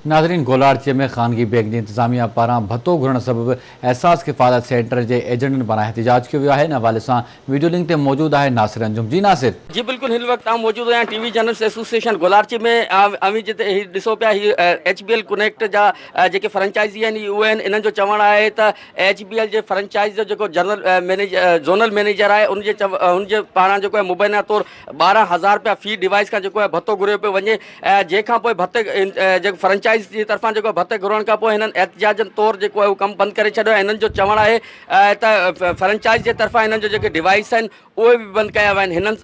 ناظرين گولاڙچي ۾ خانگي بئنڪ جي انتظاميا پاران ڀتو گهرڻ سبب احساس ڪفالت سينٽر جي ايجنٽن پاران احتجاج ڪيو ويو آهي ان حوالي سان ويڊيو لنڪ تي موجود آهي ناصر انجم جي ناصر. جي بلڪل هن وقت آئون موجود آهيان ٽي وي جرنلسٽ ايسوسيئيشن گولاڙچي ۾ اوهين جتي هي ڏسو پيا هي ايڇ بي ايل ڪنيڪٽ جا جيڪي فرنچائزي آهن هي اهي آهن انهن جو چوڻ آهي ته ايڇ بي ايل جي فرنچائز جو جيڪو جنرل مئنيجر زونل مئنيجر آهي ان جي ان جي پاران جيڪو آهي مبينا طور 12000 رپيا في ڊوائيس کان جيڪو آهي ڀتو گهريو پيو وڃي جنهن کان پوء ڀتي جيڪو فرنچائز جي طرفان جيڪو ڀتي گهرڻ کان پوء هنن احتجاجن طور جيڪو آهي اهو ڪم بند ڪري ڇڏيو آهي هنن جو چوڻ آهي ته فرنچائز جي طرفان هنن جو جيڪي ڊوائيس آهن اهي به بند ڪيا ويا آهن هنن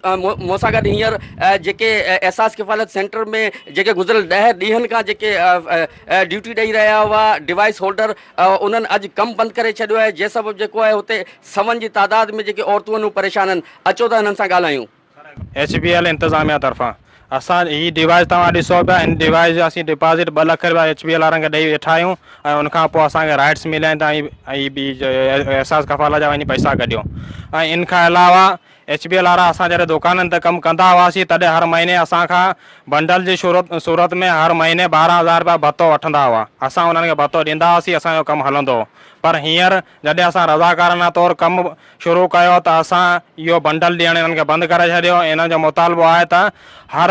مون سان گڏ هينئر جيڪي احساس ڪفالت سينٽر ۾ جيڪي گذريل 10 ڏينهن کان جيڪي ڊيوٽي ڏئي رهيا هئا ڊوائيس هولڊر انهن اڄ ڪم بند ڪري ڇڏيو آهي جنهن سبب جيڪو آهي هتي سون جي تعداد ۾ جيڪي عورتون آهن اهي پريشان آهن اچو ته هنن سان ڳالهايون. ايڇ بي ايل انتظاميا طرفان اسان هي ڊوائيس توهان ڏسو پيا هن ڊوائيس جو اسين ڊپازٽ 2 لک رپيا ايڇ بي ايل وارن کي ڏئي ويٺا آهيون ۽ ان کان پوء اسان کي رائٽس مليا آهن ته ۽ احساس ڪفالا جا وڃي پئسا ڪڍيو ۽ ان کان علاوه ايڇ بي ايل وارا اسان جڏهن دوڪانن تي ڪم ڪندا هئاسين تڏهن هر مهيني اسان کان بنڊل جي صورت ۾ هر مهيني 12000 رپيا ڀتو وٺندا هئا اسان انهن کي ڀتو ڏيندا هئاسين اسان جو ڪم هلندو هو پر هينئر جڏهن اسان رضاڪارانه طور ڪم شروع ڪيو ته اسان اهو بنڊل ڏيڻ انهن کي بند ڪري ڇڏيو ۽ انهن جو مطالبو آهي ته هر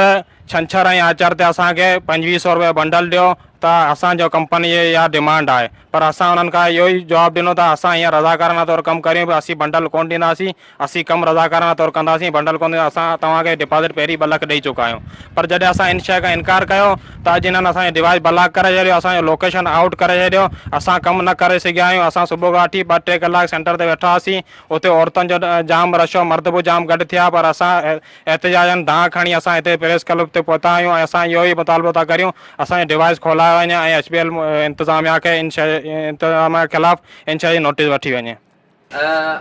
ڇنڇر ۽ آچر تي اسان کي 25 سو روپيه بنڊل ڏيو ته اسان جو ڪمپني جي اها ڊمانڊ آهي پر اسان انهن کان اهو ئي جواب ڏنو ته اسان هينئر رضاڪارانه طور ڪم ڪريون پيا اسين بنڊل ڪونه ڏينداسين اسين ڪم رضاڪارانه طور ڪنداسين بنڊل ڪونه ڏينداسين اسان توهان کي ڊپازٽ پهرين 2 لک ڏئي چڪا آهيون پر جڏهن اسان ان شيء کان انڪار ڪيو ته اڄ انهن اسان جو ڊوائيس بلاڪ ڪري ڇڏيو اسان جو لوڪيشن آئوٽ ڪري ڇڏيو اسان ڪم نه ڪري سگهيا آهيون اسان صبح کان وٺي ٻه ٽي ڪلاڪ سينٽر تي ويٺا هئاسين اتي عورتن جو جام رش هو مرد به جام گڏ ٿيا پر اسان احتجاجن دانهن کڻي اسان هتي پريس ڪلب تي پهتا آهيون ۽ اسان اهو ئي مطالبو ٿا ڪريون اسان جو ڊوائيس کولايو وڃي ۽ ايڇ بي ايل انتظاميا کي ان شيء انتظاميا خلاف ان شيء جي نوٽيس وٺي وڃي.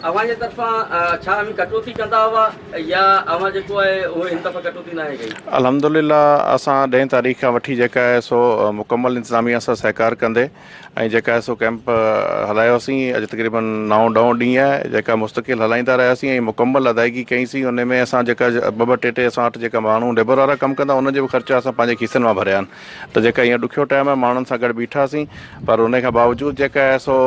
اوهان جي طرفان ڇا اوهين ڪٽوتي ڪندا هئا يا اوهان جيڪو آهي اهو هن دفعي ڪٽوتي ناهي ڪئي؟ الحمدلله اسان ڏهين تاريخ کان وٺي جيڪا آهي سو مڪمل انتظاميا سان سهڪار ڪندي ۽ جيڪا آهي سو ڪئمپ هلايوسين اڄ تقريبن نائون ڏهون ڏينهن آهي جيڪا مستقل هلائيندا رهياسين ۽ مڪمل ادائگي ڪئي سين ان ۾ اسان جيڪا ٻه ٻه ٽي ٽي اسان وٽ جيڪا ماڻهو ليبر وارا ڪم ڪندا انهن جا به خرچا اسان پنهنجي کيسن مان ڀريا آهن ته جيڪا هينئر ڏکيو ٽائيم آهي ماڻهن سان گڏ بيٺاسين پر ان کان باوجود جيڪا آهي سو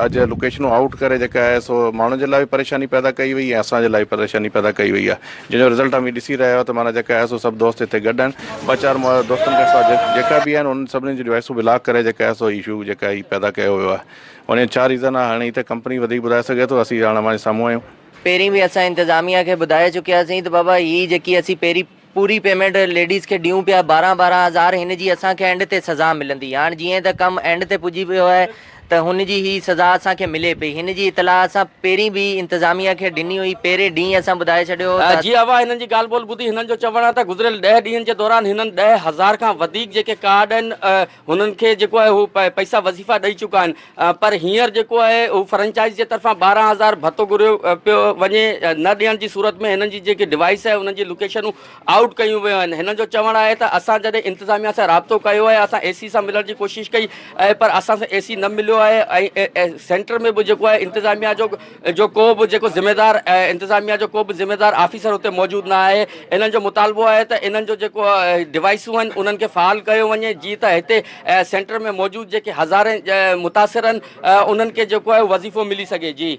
اڄ لوڪيشنون آئوٽ ڪري جيڪا آهي سو ماڻهن جي لاء به پريشاني پيدا ڪئي وئي ۽ اسان جي لاء به پريشاني پيدا ڪئي وئي آهي جنهن جو رزلٽ اوهين ڏسي رهيا آهيو ته معنيٰ جيڪا آهي سو سڀ دوست هتي گڏ آهن ٻه چار دوستن کان سواء جيڪا به آهن انهن سڀني جون ڊوائسون بلاڪ ڪري جيڪا آهي سو اشو جيڪا هي پيدا ڪيو ويو آهي ان جو ڇا ريزن آهي هاڻي هي ته ڪمپني وڌيڪ ٻڌائي سگهي ٿو اسين هاڻ اوهان جي سامهون آهيون. پهرين به اسان انتظاميا کي ٻڌائي چڪياسين ته بابا هي جيڪي اسين پهرين پوري پيمينٽ ليڊيز کي ڏيون پيا 12 12 هزار هن جي اسان کي اينڊ تي سزا ملندي هاڻ جيئن ته ڪم اينڊ تي پڄي ويو آهي ته هن جي هي سزا اسان کي ملي پئي هن جي اطلاع اسان پهرين به انتظاميا کي ڏني هئي پهرين ڏينهن اسان ٻڌائي ڇڏيو هو ته. جي اوهان هنن جي ڳالهه ٻولهه ٻڌي هنن جو چوڻ آهي ته گذريل 10 ڏينهن جي دوران هنن 10,000 کان وڌيڪ جيڪي ڪارڊ آهن هنن کي جيڪو آهي هو پئسا وظيفا ڏئي چڪا آهن پر هينئر جيڪو آهي هو فرنچائز جي طرفان 12000 ڀتو گهريو پيو وڃي نه ڏيڻ جي صورت ۾ هنن جي جيڪي ڊوائيس آهي انهن جي لوڪيشنون آئوٽ ڪيون ويون آهن هنن جو چوڻ آهي ته اسان جڏهن انتظاميا سان رابطو ڪيو آهي اسان اي سي سان ملڻ جي ڪوشش ڪئي آهي پر اسان سان اي سي نه مليو آهي ۽ سينٽر ۾ به جيڪو آهي انتظاميا جو جو ڪو به جيڪو ذميدار انتظاميا جو ڪو به ذميدار آفيسر اتي موجود نه آهي انهن جو مطالبو آهي ته انهن جو جيڪو ڊوائيسون آهن انهن کي فعال ڪيو وڃي جيئن ته هتي سينٽر ۾ موجود جيڪي هزارين متاثر آهن انهن کي جيڪو آهي وظيفو ملي سگهي جي.